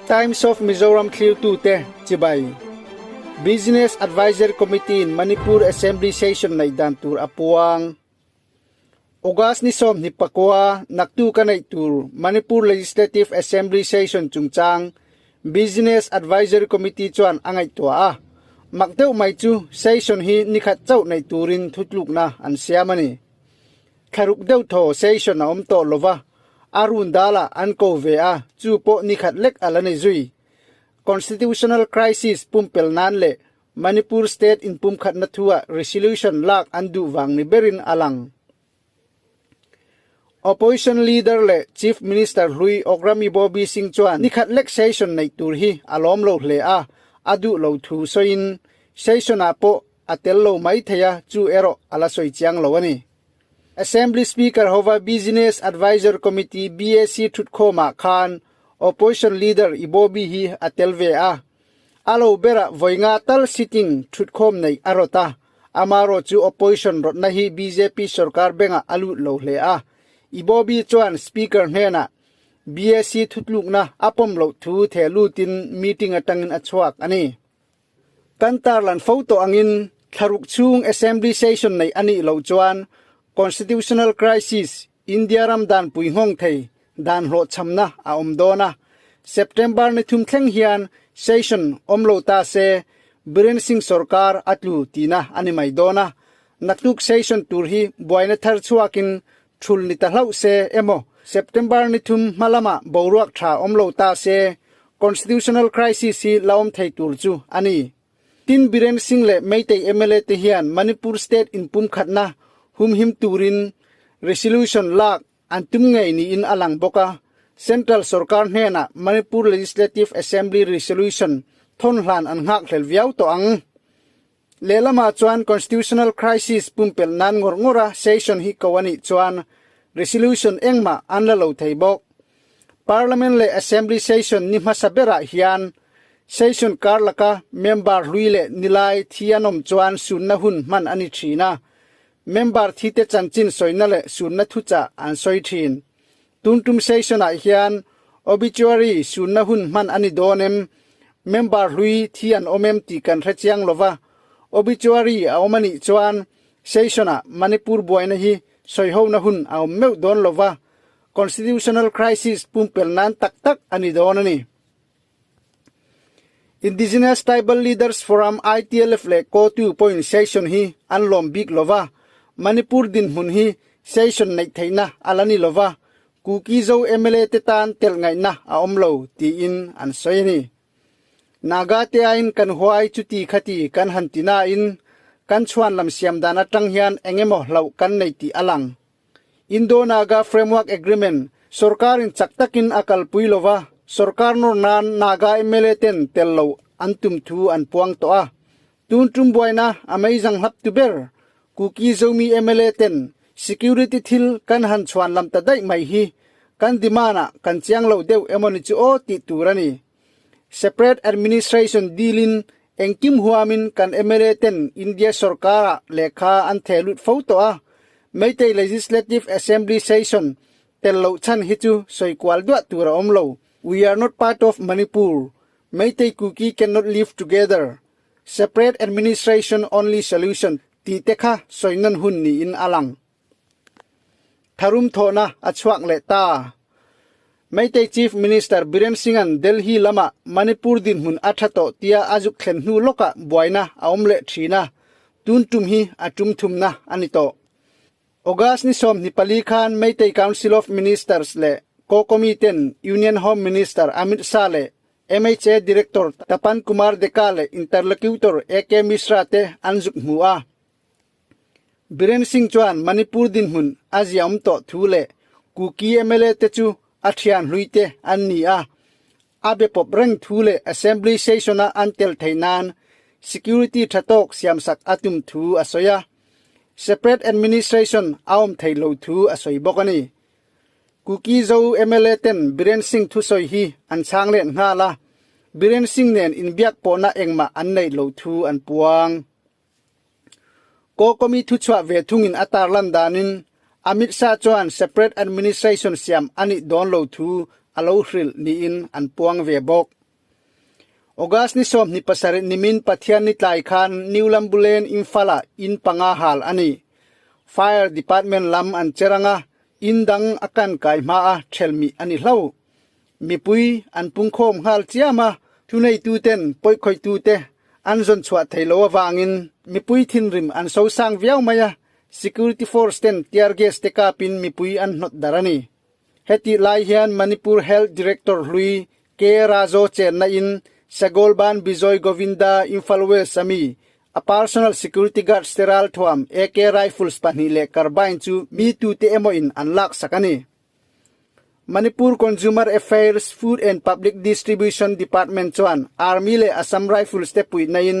Times of Mizoram thlirtute chibai. Business Advisory Committee in Manipur Assembly Session neih dan tur a puang. August ni 29 naktuk a neih tur Manipur Legislative Assembly Session chungchang Business Advisory Committee chuan a ngaihtuah a, mak deuh mai chu session hi nikhat chauh neih turin thutlukna an siam a ni. Thlaruk deuh thaw session a awm tawh lova, a run dalah an ko ve a, chu pawh nikhat lek a la ni zui. Constitutional crisis pumpel nan leh Manipur State inpumkhatna thuah resolution lak an duh vang ni berin a lang. Opposition Leader leh Chief Minister hlui Okrami Bobby Singh chuan nikhat lek session neih tur hi a lawm lo hle a, a duh lo thu sawiin session-ah pawh a tel lo mai thei a, chu erawh a la sawi chiang lo a ni. Assembly Speaker hova Business Advisory Committee, BAC, thutkhawmah khan Opposition Leader Ibobi hi a tel ve a, A lo berah vawi nga tal sitting thutkhawm neih a rawt a, amarawh chu opposition rawtna hi bjp sorkar bengah a lut lo hle a. Ibobi chuan Speaker hnenah BAC thutlukna a pawm loh thu theh lutin meeting atangin a chhuak a ni. Kan tarlan fo tawh angin thlaruk chhung Assembly session neih a nih loh chuan Constitutional crisis India ram danpui nghawng thei dan hlawhchhamna a awm dawn a, September ni thum thleng hian session awm lo ta se Biren Singh sorkar a tlu tihna a ni mai dawn a, naktuk session tur hi buaina thar chhuakin thul ni ta hlauh se emaw September ni thum hma lamah boruak tha awm lo ta se constitutional crisis hi la awm thei tur chu a ni. Tin Biren Singh leh Meitei mla te hian Manipur state inpumkhatna humhim turin resolution lak an tum ngei niin a lang bawk a, Central sorkar hnenah Manipur Legislative Assembly resolution thawn hlan an nghakhlel viau tawh ang. Lehlamah chuan constitutional crisis pumpelh nan ngawr ngawra session hi ko a nih chuan resolution engmah an la lo thei bawk. Parliament leh Assembly session ni hmasa berah hian session kar laka member hlui leh nilai thi an awm chuan sunna hun hman a ni thin a, member thite chanchin sawina leh sunna thuchah an sawi thin. Tun tum session-ah hian obituary sunna hun hman a ni dawn em? Member hlui thi an awm em tih kan hre chiang lo va, obituary a awm a nih chuan session-ah Manipur buaina hi sawihona hun a awm meuh dawn lo va, Constitutional crisis pumpelh nan tak tak a ni dawn a ni. Indigenous Tribal Leaders Forum, ITLF, leh Kotu pawhin session hi an lawm bik lo va, Manipur dinhmun hi session neih theihna a la ni lo va, Kuki Zo mla te tan telh ngaihna a awm lo tiin an sawi a ni. Naga te aiin kan huai chuti khati kan han ti nain kan chhuan lam siam dan atang hian eng emaw hlauh kan nei tih a lang. Indo-Naga Framework Agreement sorkarin chak takin a kalpui lo va, sorkar nawr nan Naga mla ten tel lo an tum thu an puang tawh a. Tun tum buaina a meizang hlap tu ber Kuki Zomi mla ten security thil kan han chhuan lam ta daih mai hi kan demand ah kan chiang lo deuh emawni chu aw tih tur a ni. Separate Administration deal in Engkim huamin kan mla ten India sorkar-ah lehkha an theh lut fo tawh a, Meitei Legislative Assembly Session tel loh chhan hi chu sawi kual duah tur a awm lo. We are not part of Manipur. Meitei Kuki cannot live together. Separate administration only solution tih te kha sawi nawn hun niin a lang. Tharum thawhna a chhuak leh ta. Meitei Chief Minister Biren Singh-a'n Delhi lamah Manipur dinhmun a tha tawh tia a zuk thlen hnu lawkah buaina a awm leh thin a, tun tum hi a tum thumna a ni tawh. August ni 24 khan Meitei Council of Ministers leh Kokomi ten Union Home Minister Amit Shah leh MHA Director Tapan Kumar Deka leh Interlocutor AK Mishra te an zuk hmu a. Biren Singh chuan Manipur dinhmun a ziaawm tawh thu leh Kuki mla te chu a thian hlui te an ni a, a be pawp reng thu leh Assembly session-a an tel theih nan security tha tawk siamsak a tum thu a sawi a, separate administration a awm theih lo thu a sawi bawk a ni. Kuki Zo mla ten Biren Singh thusawi hi an chhang let nghal a, Biren Singh nen inbiak pawhna engmah an neih lo thu an puang. Kawkawmi thuchhuah ve thungin a tarlan danin Amit Shah chuan separate administration siam a nih dawn lo thu a lo hrilh niin an puang ve bawk. August ni 27 nimin Pathianni tlai khan New Lambulen Imphal-ah in panga hal a ni. Fire Department lam an che rang a, in dang a kan kai hma a thelmih a ni hlo. Mipui an pungkhawm nghal chiam a, thuneituten pawikhawitute an zawn chhuah thei lo avangin mipui thinrim an sosang viau mai a, security force ten tear gas te kapin mipui an hnawt darh a ni. Hetih lai hian Manipur Health Director hlui K. Rajo chenna in Sagolban Bijoy Govinda Imphal West a mi a personal security guards te ralthuam AK rifles pahnih leh carbine chu mi tute emaw in an laksak a ni. Manipur Consumer Affairs, Food and Public Distribution Department chuan Army leh Assam Rifles te puihna in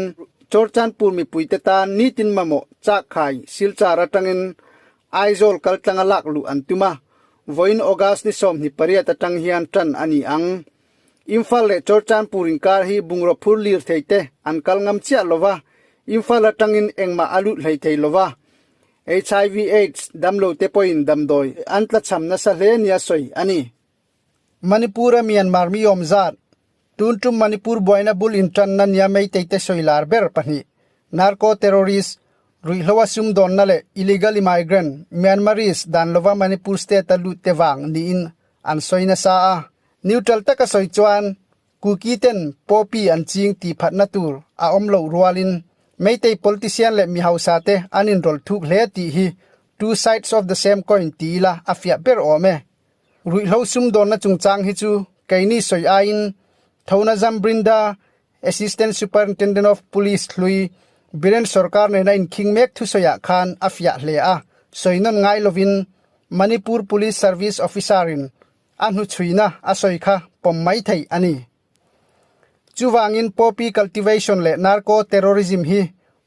Chawrchanpur mipuite tan nitin mamawh chakkhai Silchar atangin Aizawl kaltlanga lak luh an tum a, vawiin August ni 28 atang hian tan a ni ang. Imphal leh Chawrchanpur inkar hi bungraw phur lir thei te an kal ngam chiah lo va, Imphal atangin engmah a lut hlei thei lo va. Hiv Aids damlo te pawhin damdawi an tlachham nasa hle nia sawi a ni. Manipur-a Myanmar mi awm zat, tun tum Manipur buaina bul intanna nia Meitei te sawi lar ber pahnih, Narco Terrorist, ruihhlo a sumdawnna leh Illegal Immigrant, Myanmarese dan lova Manipur state-a lut te vang niin an sawi nasa a. Neutral taka sawi chuan Kuki ten poppy an ching tih phatna tur a awm loh rualin Meitei politician leh mi hausa te an inrawlh thuk hle tih hi two sides of the same coin ti ila a fiah ber awm e. Ruihhlo sumdawnna chungchang hi chu keini sawi aiin Thona Zambrinda, Assistant Superintendent of Police hlui Biren Sarkar nena inkhing mek thusawiah khan a fiah hle a, sawi nawn ngai lovin Manipur Police Service Officer-in a hnuchhuina a sawi kha pawm mai theih a ni. Chuvangin poppy cultivation leh narco terrorism hi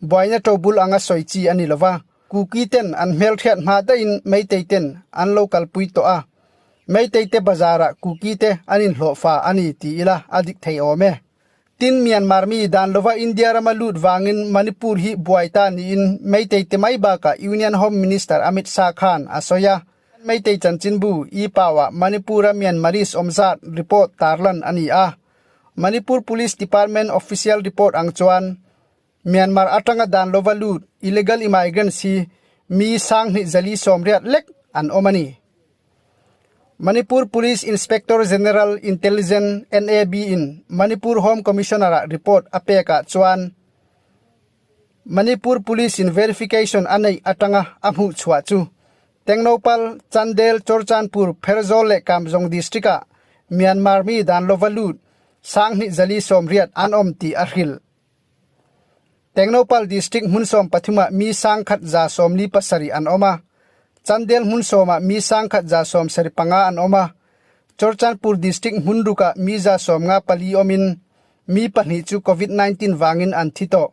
buaina tobul anga sawi chi a ni lo va, Kuki ten an hmelhriat hma daihin Meitei ten an lo kalpui tawh a, Meitei te bazar ah Kuki te an inhlawhfa a ni ti ila a dik thei awm e. Tin, Myanmar mi dan lova India rama lut vangin Manipur hi buai ta niin Meitei te mai bakah Union Home Minister Amit Shah khan a sawi a. Meitei chanchinbu e-pau ah Manipur-a Myanmarese awm zat report tarlan a ni a. Manipur Police Department official report ang chuan Myanmar atanga dan lova lut illegal immigrants hi mi 2480 lek an awm a ni. Manipur Police Inspector General Intelligence NAB in Manipur Home Commissioner ah report a pek ah chuan Manipur Police in verification a neih atanga a hmuh chhuah chu Tengnoupal, Chandel, Churchandpur, Pherzawl leh Kamjong district ah Myanmar mi dan lova lut 2480 an awm tih a hrilh. Tengnoupal District hmun 13 ah mi 1147 an awm a, Chandel hmun sawm ah mi 1175 an awm a, Churchandpur District hmun ruk ah mi 94 awmin mi pahnih chu Covid-19 vangin an thi tawh.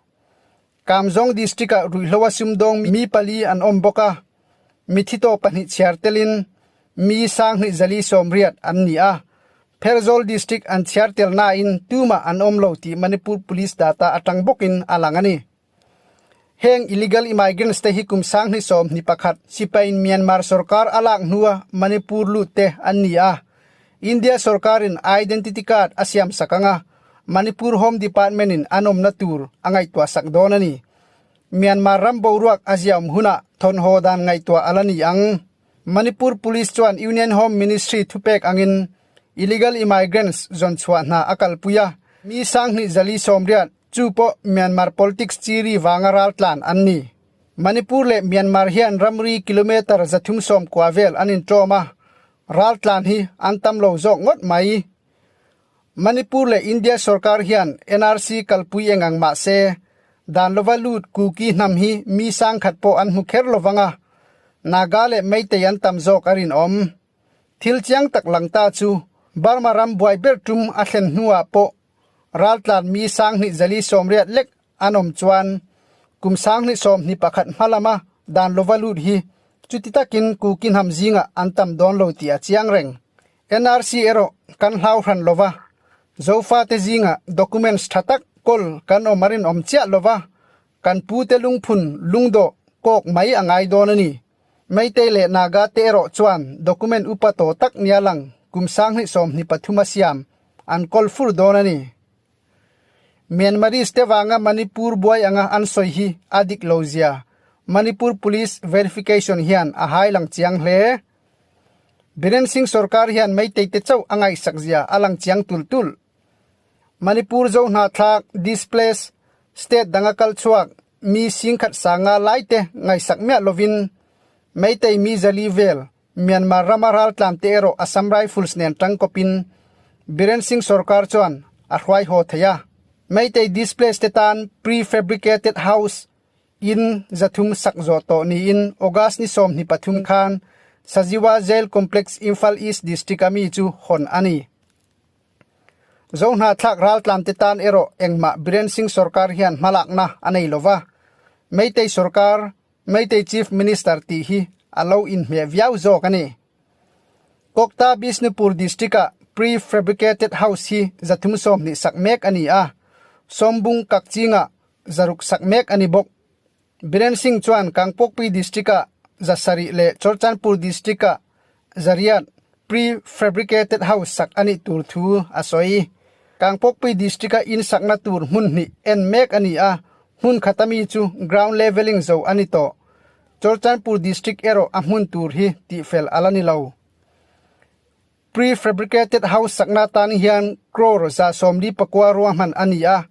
Kamzong District ah ruihhlo a sumdawng mi pali an awm bawk a, mithi tawh pahnih chhiar telin mi 2480 an ni a, Pherzawl District an chhiar tel nain tumah an awm lo tih Manipur Police data atang bawkin a lang a ni. Heng illegal immigrants te hi kum 2021 sipaiin Myanmar sorkar a lak hnua Manipur lut te an ni a. India sorkarin identity card a siam sak anga Manipur Home Department in an awmna tur a ngaihtuah sak dawn a ni. Myanmar ram boruak a ziaawm hunah thawnhaw dan ngaihtuah a la ni ang. Manipur Police chuan Union Home Ministry thupek angin illegal immigrants zawn chhuah hna a kalpui a, mi 2480 chu pawh Myanmar politics chiri vanga raltlan an ni. Manipur leh Myanmar hian ramri kilometre 390 vel an inṭawm a, raltlan hi an tam lo zawk ngawt mai. Manipur leh India sorkar hian NRC kalpui eng ang mah se, dan lova lut Kuki hnam hi mi 1000 pawh an hmu kher lovang a, Naga leh Meitei an tam zawk a rinawm. Thil chiang tak lang ta chu Burma ram buai ber tum a thlen hnuah pawh raltlan mi 2480 lek an awm chuan kum 2021 hma lama dan lova lut hi chuti takin Kuki hnam zingah an tam dawn lo tih a chiang reng. NRC erawh kan hlau hran lova, Zofate zingah documents tha tak kawl kan awm a rinawm chiah lova, kan pute lungphun lungdawh kawk mai a ngai dawn a ni. Meitei leh Naga te erawh chuan document upa tawh tak nia lang. kum 2023 a siam an kawl fur dawn a ni. Myanmarese te vanga Manipur buai anga an sawi hi a dik lo zia Manipur Police verification hian a hai lang chiang hle. Biren Singh sorkar hian Meitei te chauh a ngaihsak zia a lang chiang tul tul. Manipur zo hnahthlak, displaced, state danga kal chhuak mi singkhat sanga lai te ngaihsak miah lovin Meitei mi 400 vel Myanmar rama raltlan te erawh Assam Rifles nen tangkawpin Biren Singh sorkar chuan a hruai haw thei a. Meitei displaced te tan pre-fabricated house in 300 sak zawh tawh niin August ni 23 khan Sajiwa Jail Complex Imphal East District a mi chu hawn a ni. Zo hnahthlak raltlan te tan erawh engmah Biren Singh sorkar hian hmalakna a nei lova. Meitei sorkar Meitei Chief Minister tih hi a lo inhmeh viau zawk a ni. Kokta Bishnupur District-a pre-fabricated house hi 320 sak mek a ni a, Sawmbung Kakchinga 600 sak mek a ni bawk. Biren Singh chuan Kangpokpi District-a 700 leh Churachandpur District-a 800 pre-fabricated house sak a nih tur thu a sawi. Kangpokpi District-a in sakna tur hmun hnih en mek a ni a, hmun khata mi chu ground levelling zo a ni tawh. Churachandpur District erawh a hmun tur hi tihfel a la ni lo. Pre-fabricated house sakna tan hian crore 149 ruahman a ni a,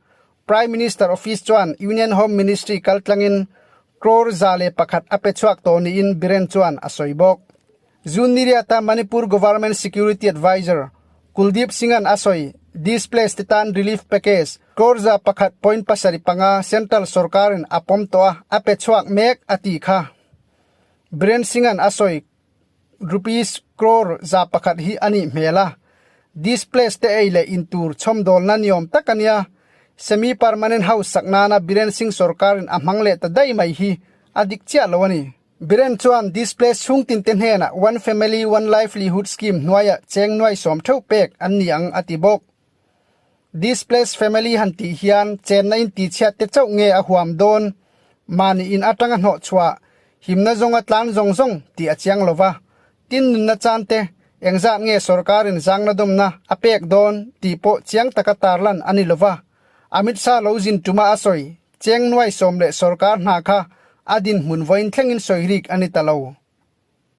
Prime Minister Office chuan Union Home Ministry kaltlangin crore 101 a pe chhuak tawh niin Biren chuan a sawi bawk. June ni riata Manipur Government Security Adviser Kuldeep Singh-a'n a sawi, Displaced te tan relief package crore 101.75 central sorkarin a pawm tawh a, a pe chhuak mek a ti kha. Biren Singh-a'n a sawi. Rupees crore 100 hi a nih hmel a, displaced te ei leh in tur chhawmdawlna ni awm tak a nia. Semi permanent house sak nana Biren Singh sorkarin a hmang leh ta daih mai hi a dik chiah lo a ni. Biren chuan displaced chhungtin te hnenah One Family One Livelihood Scheme hnuaiah cheng nuai sawm theuh pek an ni ang a ti bawk. Displaced family han tih hian chenna in tihchhiat te chauh nge a huam dawn? Mahni in atanga hnawh chhuah, himna zawnga tlan zawng zawng tih a chiang lo va. Tin nunna chan te, engzat nge sorkarin zangna dawmna a pek dawn tih pawh chiang taka tarlan a ni lo va. Amit Shah lo zin tuma a sawi, cheng nuai sawm leh sorkar hna kha a dinhmun vawiin thlengin sawi rik a ni ta lo.